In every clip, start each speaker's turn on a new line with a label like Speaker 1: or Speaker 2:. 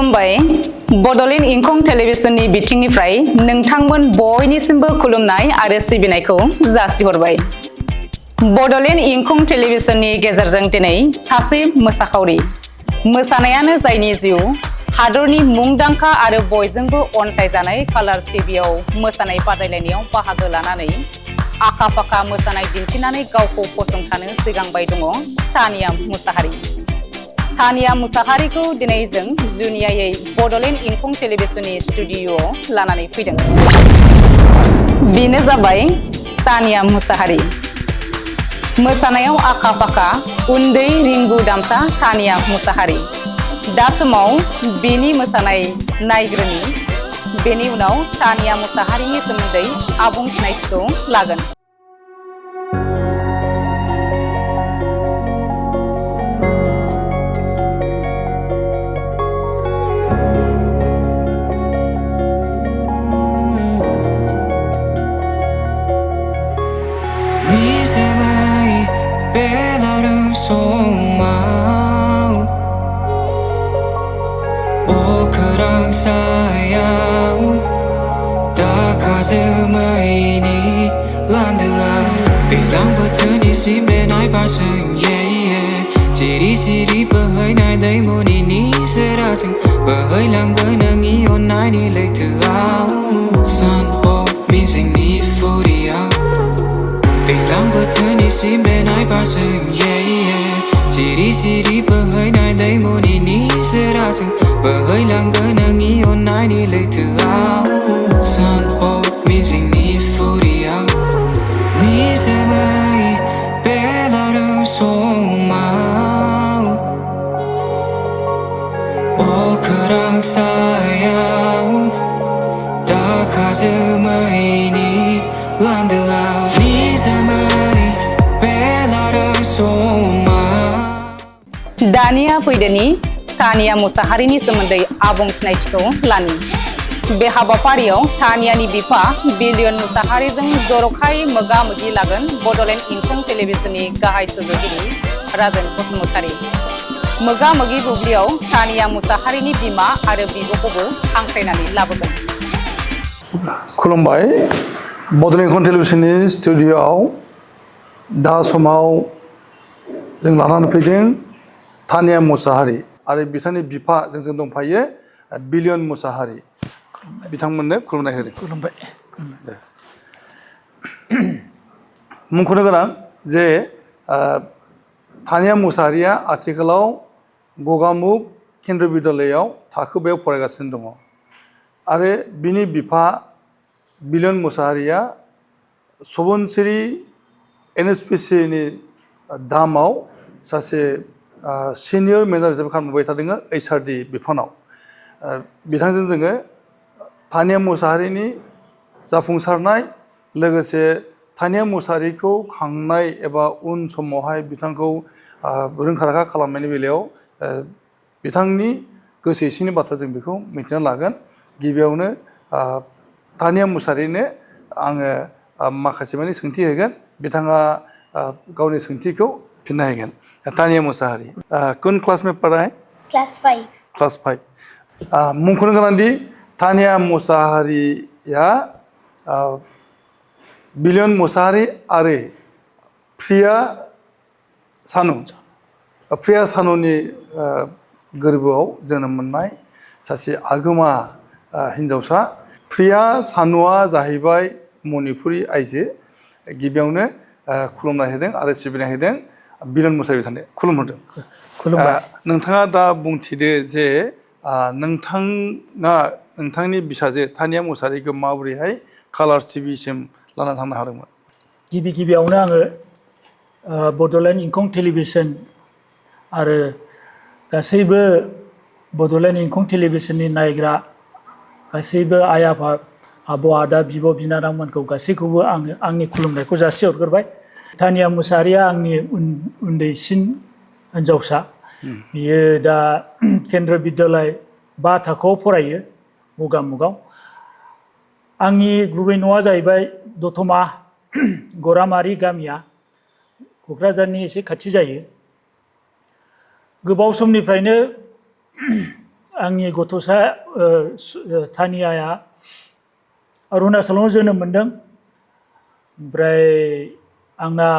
Speaker 1: खुलुमबाय बड'लेण्ड इंखं टेलिभिजननि बिथिंनिफ्राय नोंथांमोन बयनिसिमबो खुलुमनाय आरो सिबिनायखौ जासिहरबाय। बड'लेण्ड इंखं टेलिभिजननि गेजेरजों दिनै सासे मोसाखावरि मोसानायानो जायनि जिउ हादरनि मुंदांखा आरो बयजोंबो अनसायजानाय कालार्स टिभिआव मोसानाय बादायलायनायाव बाहागो लानानै आखा-फाखा मोसानाय दिन्थिनानै गावखौ फसंथानो सिगांबाय दङ तानिया मुसाहारि। तानिया मुसाहारिखौ दिनै जों जुनियायै बड'लेण्ड इंखं टेलिभिजननि स्टुडिअ'आव लानानै फैदों। बेनो जाबाय तानिया मुसाहारि। मोसानायाव आखा-फाखा उन्दै रिंगु दामसा तानिया मुसाहारि। दा समाव बेनि मोसानाय नायग्रोनि, बेनि उनाव तानिया मुसाहारिनि सोमोन्दै आबुं सिनायथिखौ लागोन।
Speaker 2: Sayang, tak kazemeini landelau. Bilang bertani si menai pasang, ciri-ciri berhai dai moni ni serasing, berhai lang benangi onai ni lek terau. San ho missing ni furiau. Bilang bertani si menai pasang, ciri-ciri berhai dai moni ni serasing, berhai lang benangi onai ni lek terau. San ho missing ni furiau. Mi semai bela mau. Oh kerang sayang, tak kasemai ni landelau. Mi semai bela mau.
Speaker 1: दानिया फैदोनि तानिया मुसाहारिनि सोमोन्दै आबुं सिनायथिखौ लानि। बे हाबाफारियाव तानियानि बिफा billion मुसाहारिजों जर'खायै मोगा-मोगि लागोन बड'लेण्ड इंखं टेलिभिजननि गाहाय सुजुगिरि राजेन बसुमतारी। मोगा-मोगि बुब्लियाव तानिया मुसाहारिनि बिमा आरो बिब'खौबो हांख्रायनानै लाबोगोन।
Speaker 3: खुलुमबाय बड'लेण्ड इंखं टेलिभिजननि स्टुडिअ'आव दा समाव जों लानानै फैदों तानिया मुसाहारि आरो बिथांनि बिफा जोंजों दंफायो बिलियन मुसाहारि। बिथांमोननो खुलुमनाय होदों।
Speaker 4: खुलुमबाय।
Speaker 3: मुंख'नो गोनां जे तानिया मुसाहारिया आथिखालाव गगामुग केन्द्र बिद्यालयआव थाखो बायाव फरायगासिनो दङ आरो बिनि बिफा बिलियन मुसाहारिया सुबुनसिरि NSPCनि दामाव सासे सिनियर मेनेजार हिसाबै खामानि मावबाय थादों HRD बिफानाव। बिथांजों जोङो तानिया मुसाहारिनि जाफुंसारनाय लोगोसे तानिया मुसाहारिखौ खांनाय एबा उन समावहाय बिथांखौ रोंखा-राखा खालामनायनि बेलायाव बिथांनि गोसो सिंनि बाथ्रा जों बेखौ मिथिना लागोन। गिबियावनो तानिया मुसाहारिनो आङो माखासे माने सोंथि होगोन, बिथाङा गावनि सोंथिखौ फिननाय होगोन। तानिया मुसाहारि कौन क्लास में पढ़ा है?
Speaker 5: क्लास 5।
Speaker 3: क्लास 5। मुंख'नो गोनांदि तानिया मुसाहारिया बिलियन मुसाहारि आरो प्रिया सानुनि गोरबोआव जोनोम मोननाय सासे आगोमा हिन्जावसा। प्रिया सानुआ जाहैबाय मणिपुरि आइजो। गिबियावनो खुलुमनाय होदों आरो सिबिनाय होदों बिलियन मुसाहारि बिथांनो खुलुमहरदों।
Speaker 4: खुलुमबाय।
Speaker 3: नोंथाङा दा बुंथिदो जे नोंथांनि बिसाजो तानिया मुसाहारिखौ माबोरैहाय कालार्स टिभिसिम लाना थांनो हादोंमोन?
Speaker 4: गिबियावनो आङो बड'लेण्ड इंखं टेलिभिजन आरो गासैबो बड'लेण्ड इंखं टेलिभिजननि नायग्रा गासैबो आइ आफा आब' आदा बिब' बिनानावमोनखौ गासैखौबो आङो आंनि खुलुमनायखौ जासिहरग्रोबाय। तानिया मुसाहारिया आंनि उन्दैसिन हिन्जावसा। बियो दा केन्द्र बिद्यालय 5 थाखोआव फरायो गगामुगाव। आंनि गुबै न'आ जाहैबाय दतमा गरामारि गामिया क'क्राझारनि एसे खाथि जायो। गोबाव समनिफ्रायनो आंनि गथ'सा तानियाया अरुणाचलाव जोनोम मोनदों। ओमफ्राय आंना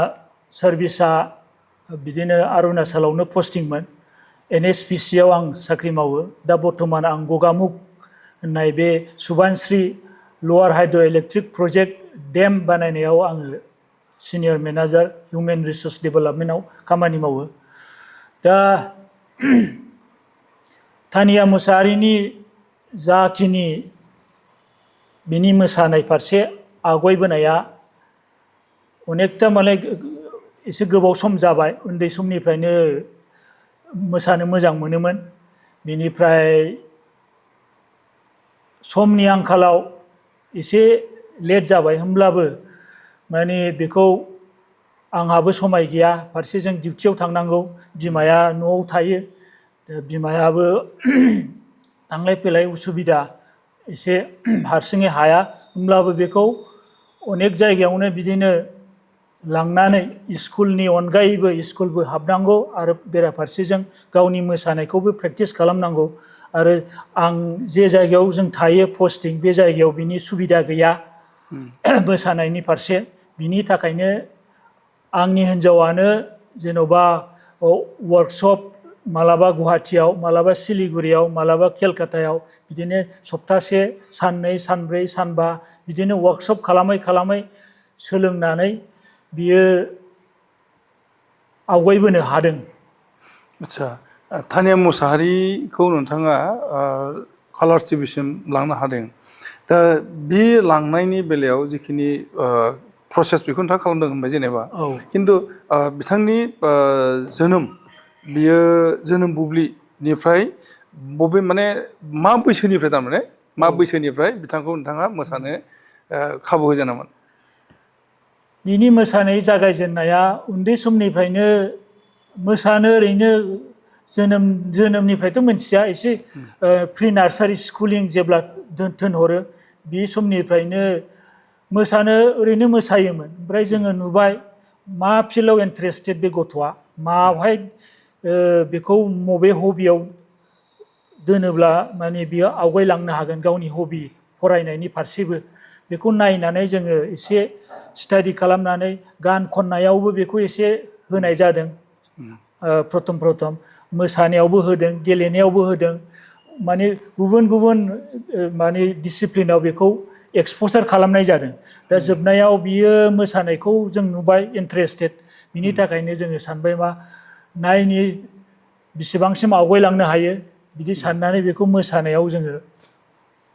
Speaker 4: सार्भिसा बिदिनो अरुणाचलावनो पस्टिंमोन। NSPC आव आं साख्रि मावो। दा बर्थमान आं गगामुख होननाय बे सुबानश्री लवार हाइड्र' इलेक्ट्रिक प्रजेक्ट डेम बानायनायाव आङो सिनियर मेनेजार हिउमेन रिसोर्स डेभेलपमेन्टआव खामानि मावो। दा तानिया मुसाहारिनि जाखिनि बिनि मोसानाय फारसे आवगायबोनाया अनेकथा माने एसे गोबाव सम जाबाय। उन्दै समनिफ्रायनो मोसानो मोजां मोनोमोन। बिनिफ्राय समनि आंखालाव एसे लेट जाबाय, होमब्लाबो माने बेखौ आंहाबो समाय गैया, फारसेजों डिउटियाव थांनांगौ, बिमाया न'आव थायो। बिमायाबो थांलाय फैलाय उसुबिदा, एसे हारसिङै हाया। होमब्लाबो बेखौ अनेक जायगायावनो बिदिनो लांनानै स्कुलनि अनगायैबो स्कुलबो हाबनांगौ आरो बेराफारसेजों गावनि मोसानायखौबो प्रेक्टिस खालामनांगौ। आरो आं जे जायगायाव जों थायो पस्टिं, बे जायगायाव बिनि सुबिदा गैया मोसानायनि फारसे। बिनि थाखायनो आंनि हिन्जावानो जेन'बा वर्कशप मालाबा गुवाहाटियाव, मालाबा सिलिगुरियाव, मालाबा केलकातायाव बिदिनो सप्तासे साननै सानब्रै सानबा बिदिनो वर्कशप खालामै खालामै सोलोंनानै बियो आवगायबोनो हादों।
Speaker 3: आदसा, तानिया मुसाहारिखौ नोंथाङा कालार्स टिभिसिम लांनो हादों। दा बे लांनायनि बेलायाव जिखिनि प्रसेस बेखौ नोंथाङा खालामदों होनबाय जेनेबा,
Speaker 4: औ
Speaker 3: खिन्थु बिथांनि जोनोम, बियो जोनोम बुब्लिनिफ्राय बबे माने मा बैसोनिफ्राय, थारमाने मा बैसोनिफ्राय बिथांखौ नोंथाङा मोसानो खाबु होजेनामोन?
Speaker 4: बिनि मोसानाय जागायजेननाया उन्दै समनिफ्रायनो मोसानो ओरैनो जोनोमनिफ्रायथ' मोनथिया, एसे प्रि नार्सारि स्कुलिं जेब्ला दोनहरो बे समनिफ्रायनो मोसानो ओरैनो मोसायोमोन। ओमफ्राय जोङो नुबाय मा फिल्डआव इन्टारेस्टेड बे गथ'आ, मावहाय बेखौ बबे हबियाव दोनोब्ला माने बियो आवगायलांनो हागोन गावनि हबि फरायनायनि फारसेबो। बेखौ नायनानै जोङो एसे स्टाडि खालामनानै गान खननायावबो बेखौ एसे होनाय जादों। प्रथम मोसानायावबो होदों, गेलेनायावबो होदों, माने गुबुन गुबुन माने डिसिप्लिनाव बेखौ एक्सप'जार खालामनाय जादों। दा जोबनायाव बियो मोसानायखौ जों नुबाय इन्टारेस्टेड। बिनि थाखायनो जोङो सानबाय मा नायनि बेसेबांसिम आवगायलांनो हायो, बिदि साननानै बेखौ मोसानायाव जोङो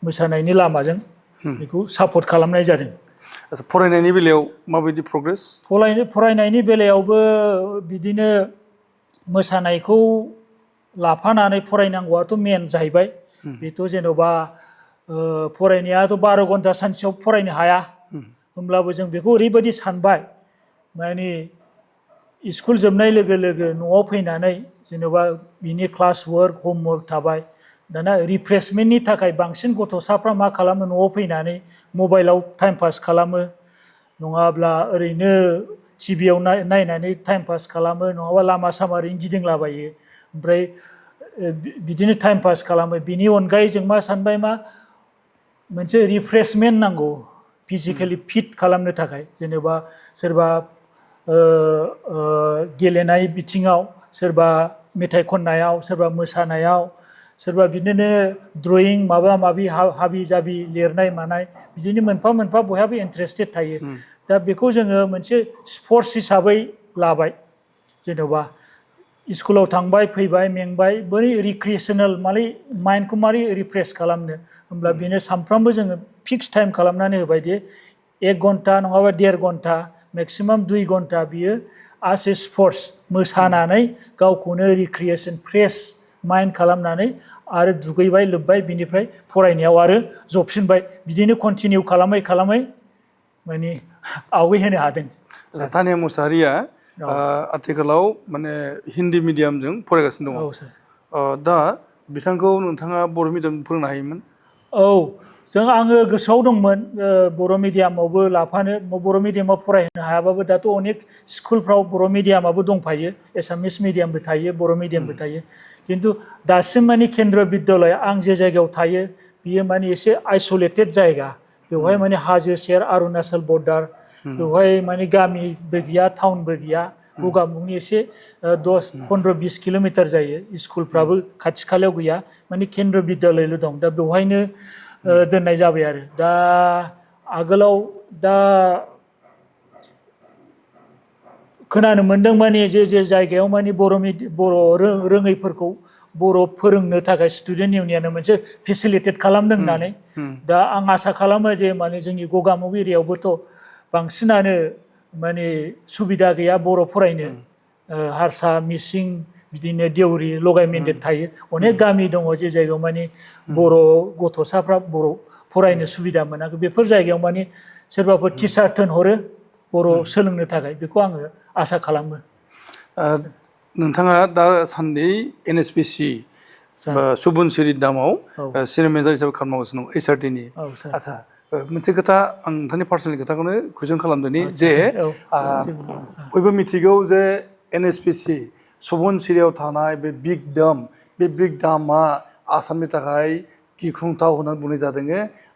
Speaker 4: मोसानायनि लामाजों बेखौ सापर्ट खालामनाय जादों।
Speaker 3: फरायनायनि बेलायाव माबायदि प्रग्रेस?
Speaker 4: फरायनायनि बेलायावबो बिदिनो मोसानायखौ लाफानानै फरायनांगौआथ' मेन जाहैबाय। बेथ' जेन'बा फरायनायाथ' 12 घन्टा सानसेयाव फरायनो हाया। होमब्लाबो जों बेखौ ओरैबायदि सानबाय, माने स्कुल जोबनाय लोगो लोगो न'आव फैनानै जेन'बा बिनि क्लास वर्क हमवर्क थाबाय। दाना रिफ्रेशमेन्टनि थाखाय बांसिन गथ'साफ्रा मा खालामो, न'आव फैनानै मबाइलाव टाइम पास खालामो, नङाब्ला ओरैनो टिभियाव नायनानै टाइम पास खालामो, नङाबा लामा सामा ओरैनो गिदिंलाबायो। ओमफ्राय बिदिनो टाइम पास खालामो। बिनि अनगायै जों मा सानबाय, मा मोनसे रिफ्रेशमेन्ट नांगौ फिजिकेलि फिट खालामनो थाखाय। जेनेबा सोरबा गेलेनाय बिथिङाव, सोरबा मेथाइ खननायाव, सोरबा मोसानायाव, सोरबा बिदिनो ड्रयिं माबा माबि हाबि जाबि लिरनाय मानाय, बिदिनो मोनफा मोनफा बयहाबो इन्टारेस्टेड थायो। दा बेखौ जोङो मोनसे स्पर्ट्स हिसाबै लाबाय। जेन'बा स्कुलाव थांबाय फैबाय मेंबाय, बोरै रिक्रिएसनेल माने माइन्डखौ मारै रिफ्रेश खालामनो, होमब्ला बेनो सानफ्रामबो जोङो फिक्स टाइम खालामनानै होबाय दे 1 घन्टा नङाबा 1.5 घन्टा मेक्सिमाम 2 घन्टा बियो एज ए स्पर्ट्स मोसानानै गावखौनो रिक्रिएसन फ्रेश माइन्ड खालामनानै आरो दुगैबाय लोबबाय, बिनिफ्राय फरायनायाव आरो जफिनबाय। बिदिनो कन्टिनिउ खालामै खालामै माने आवगायहोनो हादों।
Speaker 3: तानिया मुसाहारिया आथिखालाव माने हिन्दी मिडियामजों फरायगासिनो दङ।
Speaker 4: औ सार।
Speaker 3: दा बिथांखौ नोंथाङा बर' मिडियाम फोरोंनो हायोमोन?
Speaker 4: औ, आङो गोसोआव दंमोन बर' मिडियामावबो लाफानो बर' मिडियामाव फरायहोनो हायाबाबो दाथ' अनेक स्कुलफ्राव बर' मिडियामाबो दंफायो एसामिस मिडियामबो थायो बर' मिडियामबो थायो खिन्थु दासिम माने केन्द्र बिद्यालय आं जे जायगायाव थायो बियो माने एसे आइसोलेटेड जायगा बेवहाय माने हाजो सेर अरुणाचल बर्डार बेवहाय माने गामिबो गैया टाउनबो गैया गगामुगनि एसे 10-15-20 किल'मिटार जायो स्कुलफ्राबो खाथि खालायाव गैया माने केन्द्र बिद्यालयल' दं दा बेवहायनो दोननाय जाबाय आरो दा आगोलाव दा खोनानो मोन्दों माने जे जायगायाव माने बर' रोङैफोरखौ बर' फोरोंनो थाखाय स्टुडेन्ट इउनियना मोनसे फेसिलिटेट खालामदों होननानै दा आं आसा खालामो जे माने जोंनि गगामुग एरियायावबोथ' बांसिनानो माने सुबिदा गैया बर' फरायनो हारसा मिसिं बिदिनो देउरि लगायमोन्देर थायो अनेक गामि दङ जे जायगायाव माने बर' गथ'साफ्रा बर' फरायनो सुबिदा मोनाखै बेफोर जायगायाव माने सोरबाफोर टिचार थिनहरो बर' सोलोंनो थाखाय बेखौ आङो आसा खालामो
Speaker 3: नोंथाङा दासान्दि NSPC सुबुनसिरि दामाव सिनियर मेनेजार हिसाबै खामानि मावगासिनो दं HRD नि आदसा मोनसे खोथा आं नोंथांनि पार्सनेल खोथाखौनो कुइसन खालामदोंनि जे बयबो मिथिगौ जे NSPC सुबुनसिरियाव थानाय बे बिग दामा आसामनि थाखाय गिख्रंथाव होननानै बुंनाय जादों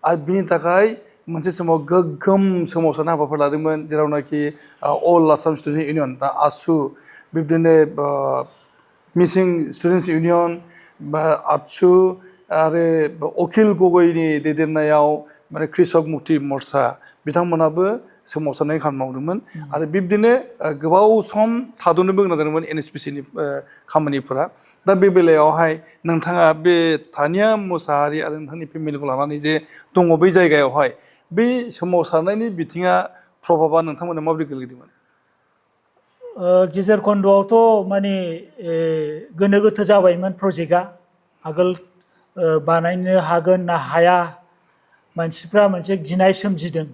Speaker 3: आरो बिनि थाखाय मोनसे समाव गोग्गोम सोमावसारनाय हाबाफारि लादोंमोन जेरावनाखि अल आसाम स्टुडेन्ट इउनियन दा ASU बिब्दिनो मिसिं स्टुडेन्टस इउनियन बा ABSU आरो अखिल गगैनि दैदेननायाव माने कृषक मुक्ति मर्चा बिथांमोनाबो सोमावसारनाय खामानि मावदोंमोन आरो बिब्दिनो गोबाव सम थाद'नोबो गोनां जादोंमोन NSPC नि खामानिफोरा दा बे बेलायावहाय नोंथाङा बे तानिया मुसाहारि आरो नोंथांनि फेमिलिखौ लानानै जे दङ बै जायगायावहाय बे सोमावसारनायनि बिथिङा प्रभाबा नोंथांमोना माबोरै गोलैदोंमोन
Speaker 4: गेजेर खन्द'आवथ' माने गोनो गोथो जाबायमोन प्रजेक्टआ आगोल बानायनो हागोन ना हाया मानसिफ्रा मोनसे गिनाय सोमजिदों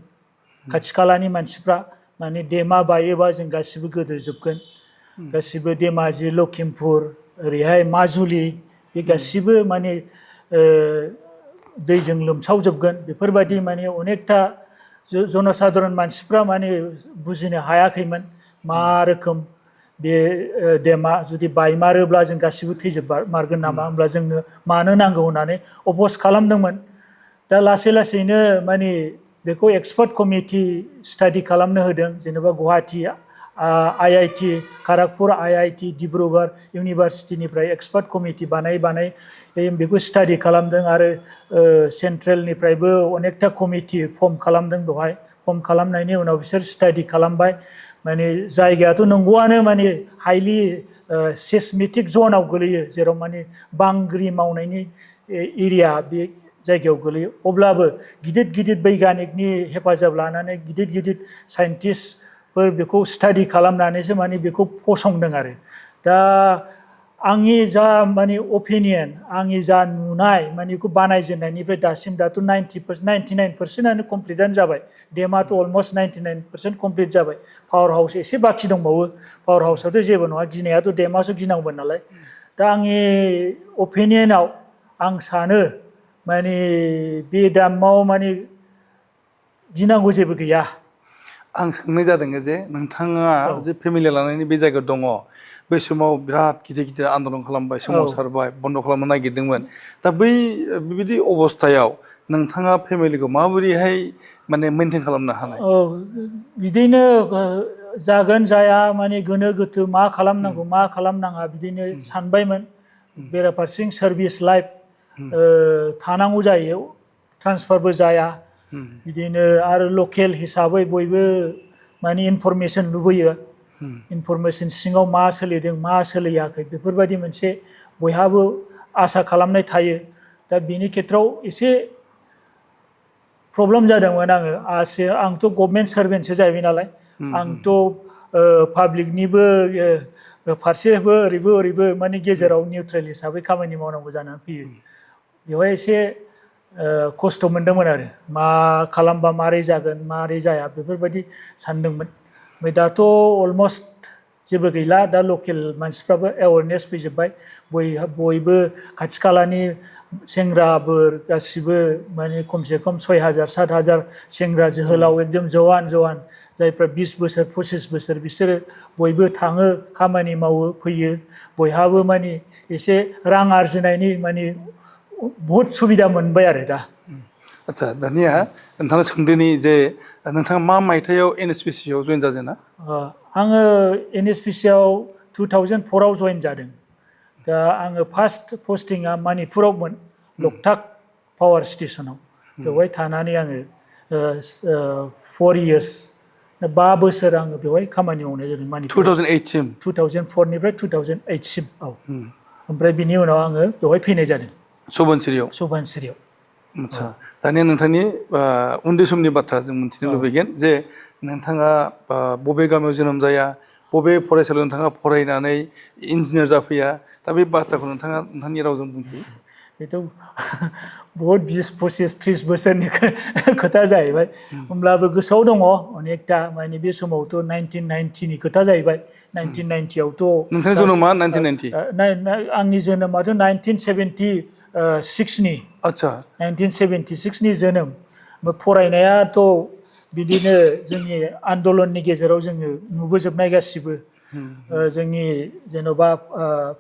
Speaker 4: खाथि खालानि मानसिफ्रा माने देमा बायोबा जों गासिबो गोदोजोबगोन गासिबो धेमाजि लखिमपुर ओरैहाय माजुलि बे गासिबो माने दैजों लोमसावजोबगोन बेफोरबायदि माने अनेकथा जनसाधारन मानसिफ्रा माने बुजिनो हायाखैमोन मा रोखोम बे देमा जुदि बायमारोब्ला जों गासिबो थैजोबमारगोन नामा होमब्ला जोंनो मानो नांगौ होननानै अप'ज खालामदोंमोन दा लासै लासैनो माने बेखौ एक्सपार्ट कमिटि स्टाडि खालामनो होदों जेनेबा गुवाहाटि IIT खड़गपुर IIT डिब्रुगढ़ इउनिभार्सिटिनिफ्राय एक्सपार्ट कमिटि बानाय बेखौ स्टाडि खालामदों आरो सेन्ट्रेलनिफ्रायबो अनेकथा कमिटि फर्म खालामदों बेवहाय फर्म खालामनायनि उनाव बिसोर स्टाडि खालामबाय माने जायगायाथ' नंगौआनो माने हाइलि सेस्मिटिक जनाव गोलैयो जेराव माने बांग्रि मावनायनि एरिया बे जायगायाव गोलैयो अब्लाबो गिदिर बैगानिकनि हेफाजाब लानानै गिदिर साइन्टिस्टफोर बेखौ स्टाडि खालामनानैसो माने बेखौ फसंदों आरो दा आंनि जा माने अपिनियन आंनि जा नुनाय माने बेखौ बानायजेननायनिफ्राय दासिम दाथ' 99%आनो कमप्लिटआनो जाबाय डेमाथ' अलमस्ट 99% कमप्लिट जाबाय पावार हाउस एसे बाखि दंबावो पावार हाउसआथ' जेबो नङा गिनायाथ' डेमासो गिनांगौमोन नालाय दा आंनि अपिनियनाव आं सानो माने बे दामाव माने गिनांगौ जेबो गैया
Speaker 3: आं सोंनाय जादों जे नोंथाङा जे फेमिलि लानानै बे जायगायाव दङ बै समाव बिराद गिदिर आन्दलन खालामबाय सोमावसारबाय बन्द खालामनो नागिरदोंमोन दा बै बेबायदि अबस्थायाव नोंथाङा फेमिलिखौ माबोरैहाय माने मेनटेन खालामनो हानाय
Speaker 4: बिदिनो जागोन जाया माने गोनो गोथो मा खालामनांगौ मा खालामनाङा बिदिनो सानबायमोन बेराफारसेथिं सार्भिस लाइफ थानांगौ जायो ट्रान्सफारबो जाया बिदिनो आरो लकेल हिसाबै बयबो माने इनफरमेसन लुबैयो इनफरमेसन सिङाव मा सोलिदों मा सोलियाखै बेफोरबायदि मोनसे बयहाबो आसा खालामनाय थायो दा बेनि खेथ्रआव एसे प्रब्लेम जादोंमोन आंथ' गभर्नमेन्ट सार्भेन्टसो जाहैबाय नालाय आंथ' पाब्लिकनिबो फारसेबो ओरैबो माने गेजेराव निउट्रेल हिसाबै खामानि मावनांगौ जानानै फैयो बेवहाय एसे खस्थ' मोनदोंमोन आरो मा खालामबा मारै जागोन मारै जाया बेफोरबायदि सानदोंमोन ओमफ्राय दाथ' अलमस्ट जेबो गैला दा लकेल मानसिफ्राबो एवारनेस फैजोब्बाय बयबो खाथि खालानि सेंग्राफोर गासिबो माने खमसे खम 6,000 7,000 सेंग्रा जोहोलाव एकदम जवान जायफ्रा 20 बोसोर 25 बोसोर बिसोरो बयबो थाङो खामानि मावो फैयो बयहाबो माने एसे रां आरजिनायनि माने बहुत सुबिदा मोनबाय आरो दा
Speaker 3: आच्छा दानिया नोंथाङा सोंदोनि जे नोंथाङा मा मायथाइयाव NSPC आव जइन जाजेना
Speaker 4: आङो NSPC आव 2004 आव जइन जादों दा आङो फार्स्ट पस्टिंआ मणिपुरावमोन लकटाक पावार स्टेशनाव बेवहाय थानानै आङो 4 इयार्स 5 बोसोर आङो बेवहाय खामानि मावनाय जादों मणिपुर
Speaker 3: 2008 सिम
Speaker 4: 2004 निफ्राय 2008 सिम औ ओमफ्राय बिनि उनाव आङो बेवहाय फैनाय जादों सुबानसिरियाव
Speaker 3: आच्छा दानिया नोंथांनि उन्दै समनि बाथ्रा जों मिथिनो लुबैगोन जे नोंथाङा बबे गामियाव जोनोम जाया बबे फरायसालियाव नोंथाङा फरायनानै इन्जिनियार जाफैया दा बे बाथ्राखौ नोंथाङा नोंथांनि रावजों बुंथि
Speaker 4: बेथ' बहुत 20-25-30 बोसोरनि खोथा जाहैबाय होमब्लाबो गोसोआव दङ अनेकथा माने बे समावथ' 1990 नि खोथा जाहैबाय 1990 आवथ'
Speaker 3: नोंथांनि जोनोमा 1990
Speaker 4: आंनि जोनोमाथ' 1976 नि
Speaker 3: आच्छा
Speaker 4: 1976 नि जोनोम फरायनायाथ' बिदिनो जोंनि आन्दलननि गेजेराव जोङो नुबोजोबनाय गासिबो जोंनि जेन'बा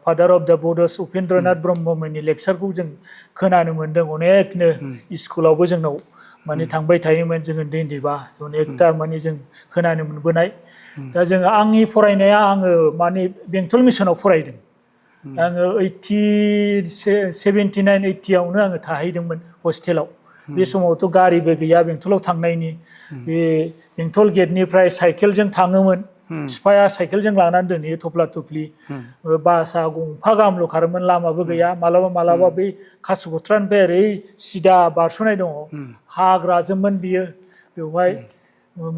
Speaker 4: फादार अफ द बड'स उपेन्द्रनाथ ब्रह्ममोननि लेक्सारखौ जों खोनानो मोन्दों अनेकनो स्कुलावबो जोंनाव माने थांबाय थायोमोन जों उन्दै उन्दैबा अनेकथा माने जों खोनानो मोनबोनाय दा जोङो आंनि फरायनाया आङो माने बेंटल मिसनाव फरायदों आङो 79-80 आवनो आङो थाहैदोंमोन हस्टेलाव बे समावथ' गारिबो गैया बेंटलाव थांनायनि बे बेंटल गेटनिफ्राय साइकेलजों थाङोमोन बिफाया साइकेलजों लानानै दोनहैयो थफ्ला थफ्लि बासआ गंफा गाहामल' खारोमोन लामाबो गैया मालाबा बै कासिक'त्रानिफ्राय ओरै सिदा बारस'नाय दङ हाग्राजोंमोन बियो बेवहाय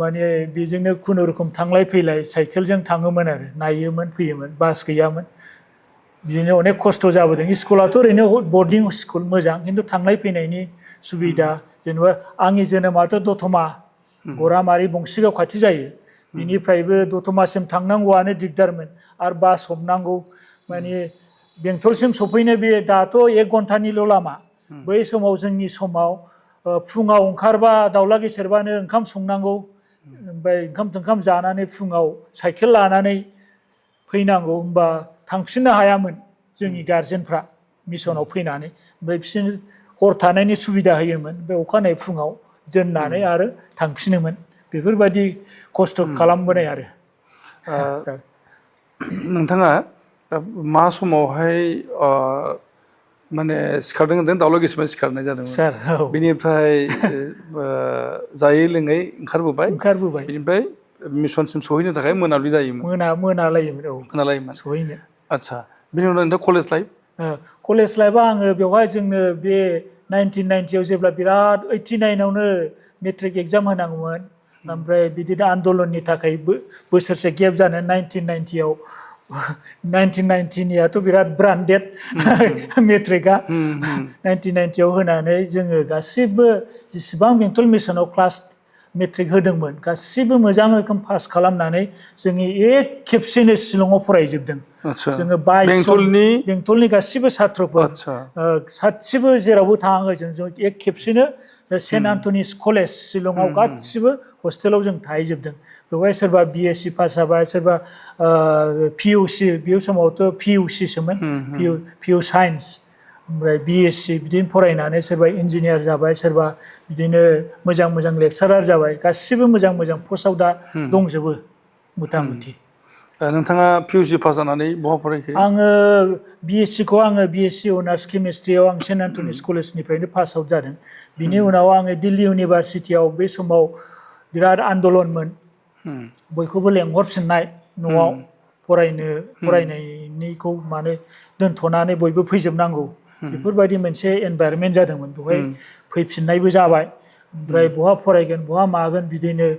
Speaker 4: माने बेजोंनो खुनुरुखुम थांलाय फैलाय साइकेलजों थाङोमोन आरो नायोमोन फैयोमोन बास गैयामोन बिदिनो अनेक खस्थ' जाबोदों स्कुलाथ' ओरैनो बर्डिं स्कुल मोजां खिन्थु थांनाय फैनायनि सुबिदा जेनेबा आंनि जोनोमाथ' दतमा गरामारि बंसिगाव खाथि जायो बिनिफ्रायबो दतमासिम थांनांगौआनो दिगदारमोन आरो बास हमनांगौ माने बेंटलसिम सफैनो बे दाथ' 1 घन्टानिल' लामा बै समाव जोंनि समाव फुङाव ओंखारबा दाउला गेसेरबानो ओंखाम संनांगौ ओमफ्राय ओंखाम जानानै फुङाव साइकेल लानानै फैनांगौ होमबा थांफिननो हायामोन जोंनि गार्जेनफ्रा मिसनाव फैनानै ओमफ्राय बिसोरनो हर थानायनि सुबिदा होयोमोन बे अखानायै फुङाव दोननानै आरो थांफिनोमोन बेफोरबायदि खस्थ' खालामबोनाय आरो
Speaker 3: नोंथाङा मा समावहाय माने सिखारदों होनदों दाउला गेसेरबानो सिखारनाय जादोंमोन
Speaker 4: सार
Speaker 3: बेनिफ्राय जायै लोङै ओंखारबोबाय बेनिफ्राय मिसनसिम सहैनो थाखाय मोनाबिलि जायोमोन
Speaker 4: मोनालायोमोन सहैनो
Speaker 3: आच्छा बेनि उनाव नोंथां
Speaker 4: कलेज लाइफआ आङो बेवहाय जोंनो बे 1990 आव जेब्ला बिराद 89 आवनो मेट्रिक एग्जाम होनांगौमोन ओमफ्राय बिदिनो आन्दलननि थाखाय बोसोरसे गेप जानो 1990 आव 1990 नियाथ' बिराद ब्रान्डेड मेट्रिकआ 1990 आव होनानै जोङो गासिबो जेसेबां बेंटल मिसनाव क्लास मेट्रिक होदोंमोन गासिबो मोजां रोखोम पास खालामनानै जोंनि एक खेबसेनो शिलंआव फरायजोबदों जोङो 22 बेंटलनि गासिबो साथ्रफोर सासेबो जेरावबो थाङाखै जों एक खेबसेनो सेन्ट एन्टनिस कलेज शिलंआव गासिबो हस्टेलाव जों थाहैजोबदों बेवहाय सोरबा BSc पास जाबाय सोरबा PUC बे समावथ' PUC सोमोन PU साइन्स ओमफ्राय BSc बिदिनो फरायनानै सोरबा इन्जिनियार जाबाय सोरबा बिदिनो मोजां लेक्सारार जाबाय गासिबो मोजां पस्टआव दा दंजोबो मथा मथि
Speaker 3: नोंथाङा PUC पास जानानै बहा फरायखो
Speaker 4: आङो BSc अनार्स केमिस्ट्रियाव आं सेन्ट एन्टनिस कलेजनिफ्रायनो पास आउट जादों बिनि उनाव आङो दिल्ली इउनिभारसिटियाव बे समाव बिराद आन्दलनमोन बयखौबो लेंहरफिननाय न'आव फरायनायनिखौ माने दोनथ'नानै बयबो फैजोबनांगौ बेफोरबायदि मोनसे एनभायरनमेन्ट जादोंमोन बेवहाय फैफिननायबो जाबाय ओमफ्राय बहा फरायगोन बहा मागोन बिदिनो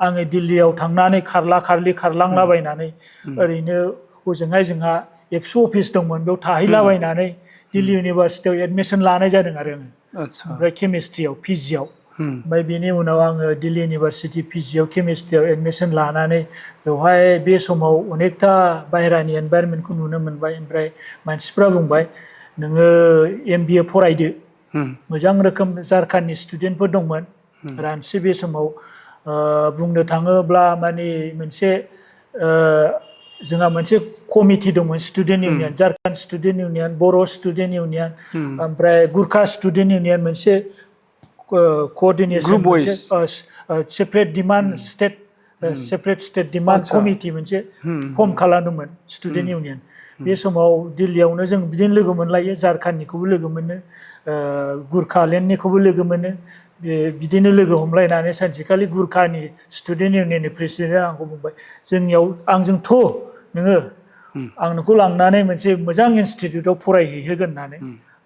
Speaker 4: आङो दिल्लीयाव थांनानै खारलांलाबायनानै ओरैनो हजोंहाय जोंहा एबसु अफिस दंमोन बेयाव थाहैलाबायनानै दिल्ली इउनिभारसिटियाव एडमिसन लानाय जादों आरो आङो ओमफ्राय केमिस्ट्रियाव PG आव ओमफ्राय बिनि उनाव आङो दिल्ली इउनिभारसिटि पिजिआव केमिस्ट्रियाव एडमिसन लानानै बेवहाय बे समाव अनेकथा बाहेरानि एनभाइरनमेन्टखौ नुनो मोनबाय ओमफ्राय मानसिफ्रा बुंबाय नोङो MBA फरायदो मोजां रोखोम झारखान्डनि स्टुडेन्टफोर दंमोन रानसि बे समाव बुंनो थाङोब्ला माने मोनसे जोंहा मोनसे कमिटि दंमोन student union Jharkhand student union Bodo' student union ओमफ्राय गुरखा स्टुडेन्ट इउनियन मोनसे कोअर्डिनेशन मोनसे separate demand state separate state demand committee मोनसे फर्म खालामदोंमोन स्टुडेन्ट इउनियन बे समाव दिल्लीयावनो जों बिदिनो लोगो मोनलायो झारखान्डनिखौबो लोगो मोनो गुरखालेण्डनिखौबो लोगो मोनो बिदिनो लोगो हमलायनानै सानसेखालि गुरखानि स्टुडेन्ट इउनियननि प्रेसिडेन्टआ आंखौ बुंबाय जोंनियाव आंजोंथ' नोङो आं नोंखौ लांनानै मोनसे मोजां इनस्टिटिउटआव फरायहैहोगोन होननानै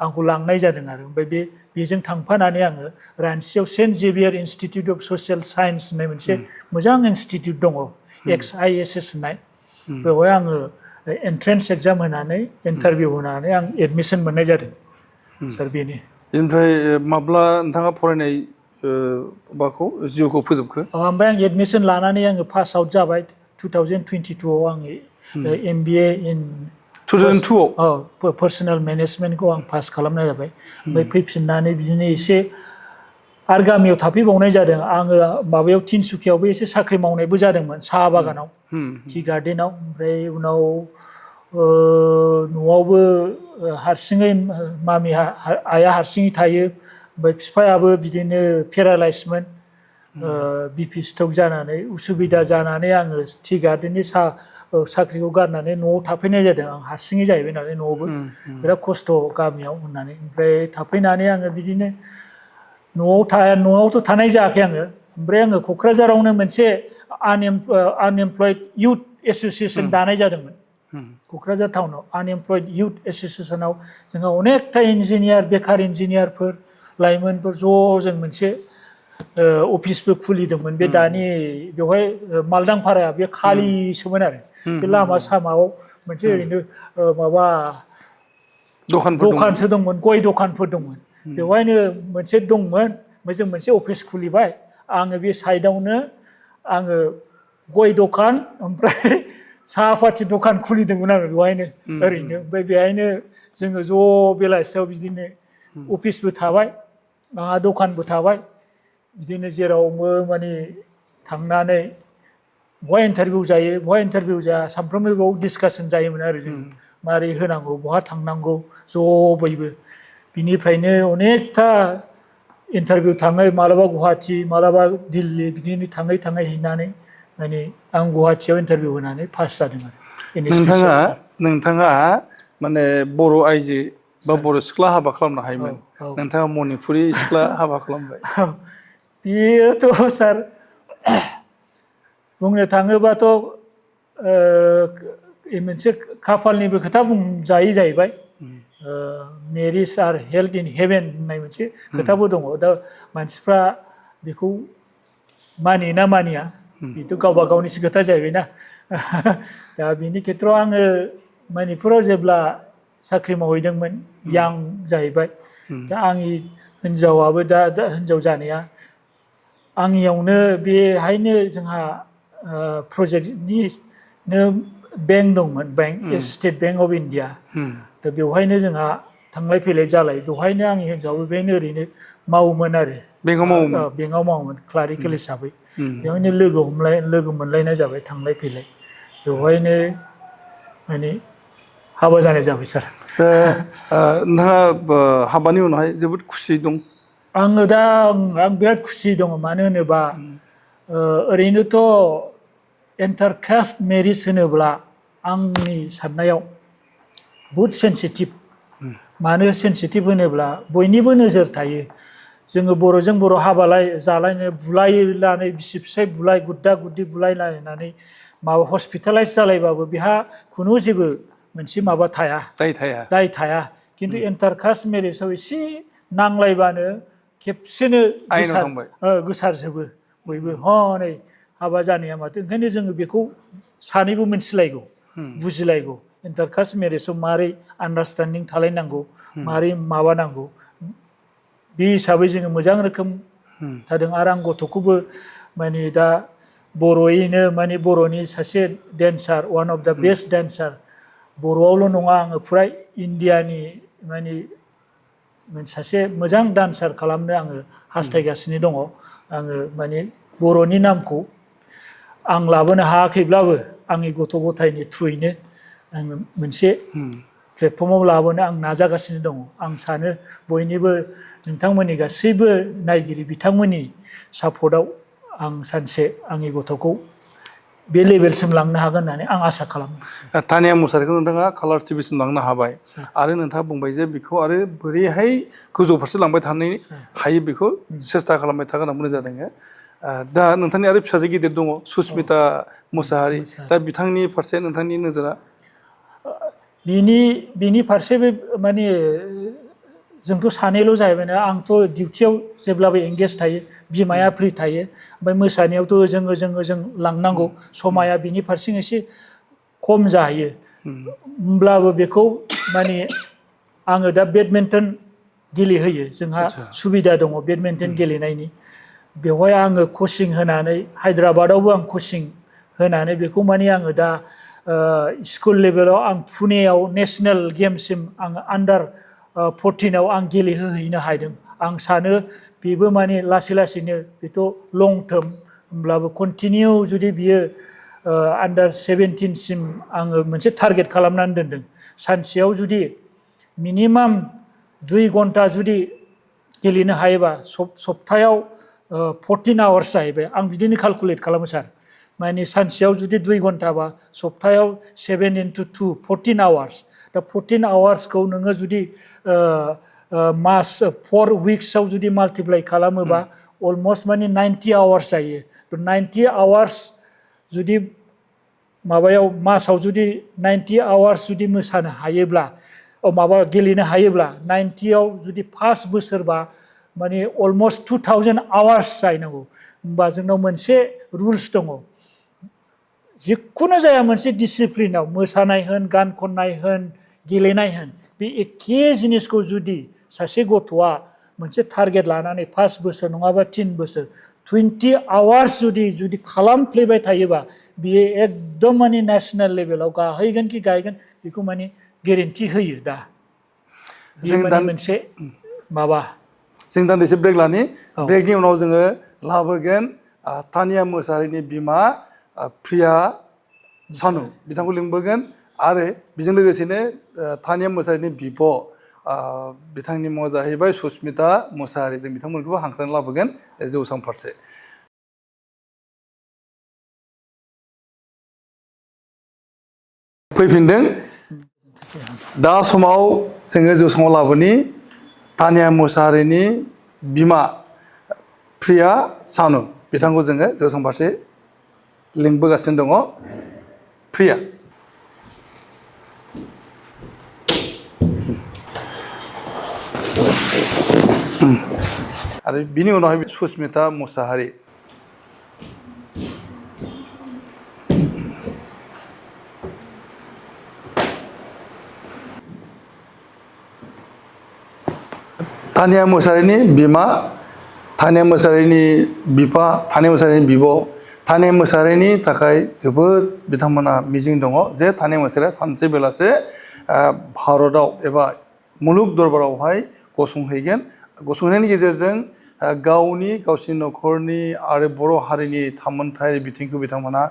Speaker 4: आंखौ लांनाय जादों आरो ओमफ्राय बेजों थांफानानै आङो रानसियाव saint Xavier institute of social science होननाय मोनसे मोजां इनस्टिटिउट दङ XISS होननाय बेवहाय आङो एन्ट्रेन्स एग्जाम होनानै इन्टारभिउ होनानै आं एडमिसन मोननाय जादों सार बेनो
Speaker 3: बेनिफ्राय माब्ला नोंथाङा फरायनाय माबाखौ जिउखौ फोजोबखो
Speaker 4: ओमफ्राय आं एडमिसन लानानै आङो पास आउट जाबाय 2022आव आङो MBA इन
Speaker 3: 2002आव
Speaker 4: पार्सनेल मेनेजमेन्टखौ आं पास खालामनाय जाबाय ओमफ्राय फैफिननानै बिदिनो एसे आरो गामियाव थाफैबावनाय जादों आङो माबायाव तिनसुकियावबो एसे साख्रि मावनायबो जादोंमोन साहा बागानाव टि गार्डेनाव ओमफ्राय उनाव न'आवबो हारसिङै मामि आइया हारसिङै थायो ओमफ्राय बिफायाबो बिदिनो पेरालाइसमोन BP स्ट्रक जानानै उसुबिदा जानानै आङो टि गार्डेननि साख्रिखौ गारनानै न'आव थाफैनाय जादों आं हारसिङै जाहैबाय नालाय न'आवबो बिराद खस्थ' गामियाव होननानै ओमफ्राय थाफैनानै आङो बिदिनो न'आवथ' थानाय जायाखै आङो ओमफ्राय आङो क'क्राझारावनो मोनसे आनएमप्लयड इउथ एस'सिएसन दानाय जादोंमोन क'क्राझार टाउनाव आनएमप्लयड इउथ एस'सिएसनाव जोंहा अनेकथा इन्जिनियार बेकार इन्जिनियारफोर लाइमोनफोर जों मोनसे अफिसबो खुलिदोंमोन बे दानि बेवहाय मालदांपाराया बे खालिसोमोन आरो बे लामा सामायाव मोनसे ओरैनो माबा दखानसो दंमोन गय दखानफोर दंमोन बेवहायनो मोनसे दंमोन ओमफ्राय जों मोनसे अफिस खुलिबाय आङो बे साइडआवनो आङो गय दखान ओमफ्राय साहा पाति दखान खुलिदोंमोन आङो बेवहायनो ओरैनो ओमफ्राय बेहायनो जोङो ज' बेलासियाव बिदिनो अफिसबो थाबाय आंहा दखानबो थाबाय बिदिनो जेरावबो माने थांनानै बहा इन्टारभिउ जायो बहा इन्टारभिउ जाया सानफ्रोमबो बेयाव डिसकासन जायोमोन आरो जों मारै होनांगौ बहा थांनांगौ ज' बयबो बिनिफ्रायनो अनेकथा इन्टारभिउ थाङै मालाबा गुवाहाटि मालाबा दिल्ली बिदिनो थाङै हैनानै माने आं गुवाहाटियाव इन्टारभिउ होनानै पास जादों आरो
Speaker 3: नोंथाङा माने बर' आइजो बा बर' सिख्ला हाबा खालामनो हायोमोन नोंथाङा मणिपुरि सिख्ला हाबा खालामबाय
Speaker 4: बेयोथ' सार बुंनो थाङोबाथ' मोनसे खाफालनिबो खोथा बुंजायो जाहैबाय marriage our health in haven होननाय मोनसे खोथाबो दङ दा मानसिफ्रा बेखौ मानियो ना मानिया बेथ' गावबा गावनिसो खोथा जाहैबायना दा बिनि खेथ्रआव आङो मणिपुराव जेब्ला साख्रि मावहैदोंमोन यां जाहैबाय दा आंनि हिन्जावाबो दा हिन्जाव जानाया आंनियावनो बेहायनो जोंहा प्रजेक्टनिनो बेंक दंमोन स्टेट बेंक अफ इन्डिया दा बेवहायनो जोंहा थांलाय फैलाय जालाय बेवहायनो आंनि हिन्जावाबो बेहायनो ओरैनो मावोमोन आरो बेंकआव मावोमोन क्लारिकेल हिसाबै बेवहायनो लोगो मोनलायनाय जाबाय थांलाय फैलाय बेवहायनो माने हाबा जानाय जाबाय सार
Speaker 3: नोंथाङा हाबानि उनावहाय जोबोद खुसि दं
Speaker 4: आङो दा आं बिराद खुसि दङ मानो होनोबा ओरैनोथ' इन्टारकास्ट मेरिज होनोब्ला आंनि साननायाव बहुद सेन्सिटिभ मानो सेन्सिटिभ होनोब्ला बयनिबो नोजोर थायो जोङो बर'जों बर' हाबा जालायनो बुलायनानै बिसि फिसाय गुद्दा गुद्दि बुलायलायनानै माबा हस्पिटालाइज जालायबाबो बेहा खुनु जेबो मोनसे माबा थाया दाय थाया खिन्थु इन्टारकास्ट मेरिजआव एसे नांलायबानो खेबसेनो गोसारजोबो बयबो हनै हाबा जानाया माथो ओंखायनो जोङो बेखौ सानैबो मिथिलायगौ बुजिलायगौ इन्टारकास्ट मेरिजआव मारै आन्डारस्टेन्डिं थालायनांगौ मारै माबानांगौ बे हिसाबै जोङो मोजां रोखोम थादों आरो आं गथ'खौबो माने दा बर'यैनो माने बर'नि सासे dancer one of the best dancer बर'आवल' नङा आङो फुरा इण्डियानि माने सासे मोजां डान्सार खालामनो आङो हास्थायगासिनो दङ आङो माने बर'नि नामखौ आं लाबोनो हायाखैब्लाबो आंनि गथ' गथायनि थ्रुयैनो आङो मोनसे प्लेटफर्माव लाबोनो आं नाजागासिनो दङ आं सानो बयनिबो नोंथांमोननि गासैबो नायगिरि बिथांमोननि सापर्टआव आं सानसे आंनि गथ'खौ बे लेभेलसिम लांनो हागोन होननानै आं आसा खालामो
Speaker 3: तानिया मुसाहारिखौ नोंथाङा कालार टिभिसिम लांनो हाबाय आरो नोंथाङा बुंबाय जे बेखौ आरो बोरैहाय गोजौ फारसे लांबाय थानो हायो बेखौ सेस्था खालामबाय थागोन होनना बुंनाय जादों दा नोंथांनि आरो फिसाजो गिदिर दङ सुस्मिता मुसाहारि दा बिथांनि फारसे नोंथांनि नोजोरा
Speaker 4: बिनि फारसे बे माने जोंथ' सानैल' जाहैबायना आंथ' डिउटियाव जेब्लाबो एंगेज थायो बिमाया फ्रि थायो ओमफ्राय मोसानायावथ' ओजों लांनांगौ समाया बिनि फारसे एसे खम जाहैयो होमब्लाबो बेखौ माने आङो दा बेडमिन्टन गेलेहोयो जोंहा सुबिदा दङ बेडमिन्टन गेलेनायनि बेवहाय आङो कचिं होनानै हायद्राबादावबो आं कचिं होनानै बेखौ माने आङो दा स्कुल लेभेलाव आं पुनेयाव नेसनेल गेमसिम आं आन्डार 14आव आं गेलेहोहैनो हादों आं सानो बेबो माने लासै लासैनो बेथ' लं टार्म होमब्लाबो कन्टिनिउ जुदि बियो आन्डार 17सिम आङो मोनसे टारगेट खालामनानै दोनदों सानसेयाव जुदि मिनिमाम 2 घन्टा जुदि गेलेनो हायोबा सप्तायाव 14 आवार्स जाहैबाय आं बिदिनो केलकुलेट खालामो सार माने सानसेयाव जुदि 2 घन्टाबा सप्तायाव 7 into 2 14 आवार्स दा 14 आवार्सखौ नोङो जुदि मास 4 उइक्सआव जुदि माल्टिप्लाइ खालामोबा अलमस्ट माने 90 आवार्स जायो 90 आवार्स जुदि माबायाव मासाव जुदि 90 आवार्स जुदि मोसानो हायोब्ला माबा गेलेनो हायोब्ला 90आव जुदि 5 बोसोरबा माने अलमस्ट 2000 आवार्स जाहैनांगौ होमबा जोंनाव मोनसे रुल्स दङ जिखुनु जाया मोनसे डिसिप्लिनाव मोसानाय होन गान खननाय होन गेलेनाय होन बे एखे जिनिसखौ जुदि सासे गथ'आ मोनसे टारगेट लानानै 5 बोसोर नङाबा 3 बोसोर 20 आवार्स जुदि खालामफ्लेबाय थायोबा बियो एकदम माने नेसनेल लेभेलाव गाहैगोन कि गाहैगोन बेखौ माने गेरेन्टि होयो दा जों मोनसे माबा
Speaker 3: जों दान्दिसे ब्रेक लानि ब्रेकनि उनाव जोङो लाबोगोन तानिया मुसाहारिनि बिमा प्रिया सानु बिथांखौ लिंबोगोन आरो बेजों लोगोसेनो तानिया मुसाहारिनि बिब' बिथांनि मुङा जाहैबाय सुस्मिता मुसाहारि जों बिथांमोनखौबो हांख्रायनानै लाबोगोन जौस्रां फारसे फैफिनदों दा समाव जोङो जौस्राङाव लाबोनि तानिया मुसाहारिनि बिमा प्रिया सानु बिथांखौ जोङो जौस्रां फारसे लिंबोगासिनो दङ प्रिया आरो बिनि उनावहाय सुस्मिता मुसाहारि तानिया मुसाहारिनि बिमा तानिया मुसाहारिनि बिफा तानिया मुसाहारिनि बिब' तानिया मुसाहारिनि थाखाय जोबोद बिथांमोना मिजिं दङ जे तानिया मुसाहारिया सानसे बेलासे भारताव एबा मुलुग दरबारावहाय गसंहैगोन गसंनायनि गेजेरजों गावसिनि न'खरनि आरो बर' हारिनि थामोनथाय बिथिंखौ बिथांमोना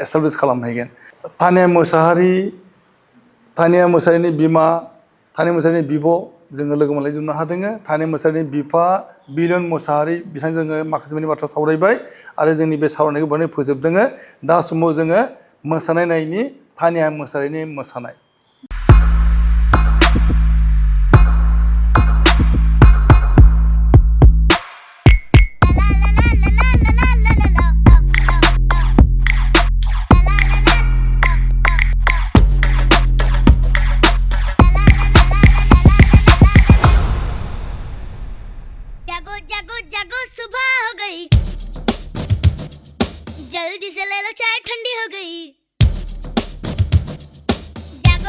Speaker 3: एस्टाब्लिस खालामहैगोन तानिया मुसाहारिनि बिमा तानिया मुसाहारिनि बिब' जोङो लोगो मोनलायजोबनो हादों तानिया मुसाहारिनि बिफा बिरेन मुसाहारि बिथांजों जोङो माखासे मानि बाथ्रा सावरायबाय आरो जोंनि बे सावरायनायखौ बेवहायनो फोजोबदों दा समाव जोङो मोसानाय नायनि तानिया मुसाहारिनि मोसानाय
Speaker 5: जागो जागो जागो सुबह हो गई जल्दी से ले लो चाय ठंडी हो गई जागो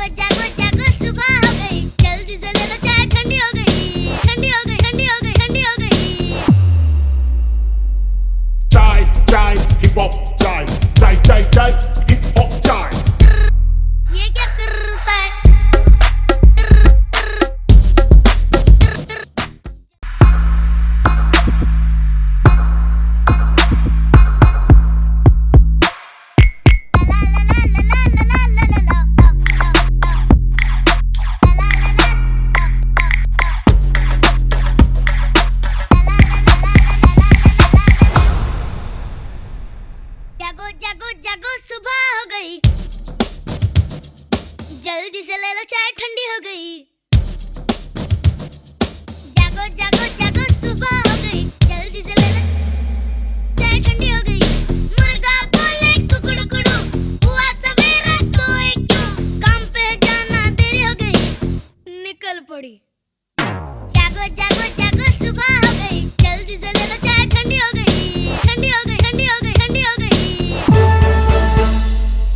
Speaker 5: जागो जागो जागो सुबह हो गई, जल्दी से ले लो चाय ठंडी हो गई, ठंडी हो गई, ठंडी हो गई, ठंडी हो गई।
Speaker 6: Chai, chai, hip hop, chai, chai, chai, chai, hip hop, chai.
Speaker 5: ये क्या करता है? जागो जागो जागो सुबह हो गई, जल्दी से ले लो चाय ठंडी हो गई। जागो जागो जागो सुबह हो गई, जल्दी से ले लो चाय ठंडी हो गई। मुर्गा बोले कुकड़ू कुकड़ू, हुआ सवेरा सोए क्यों, काम पे जाना देरी हो गई, निकल पड़ी। जागो जागो जागो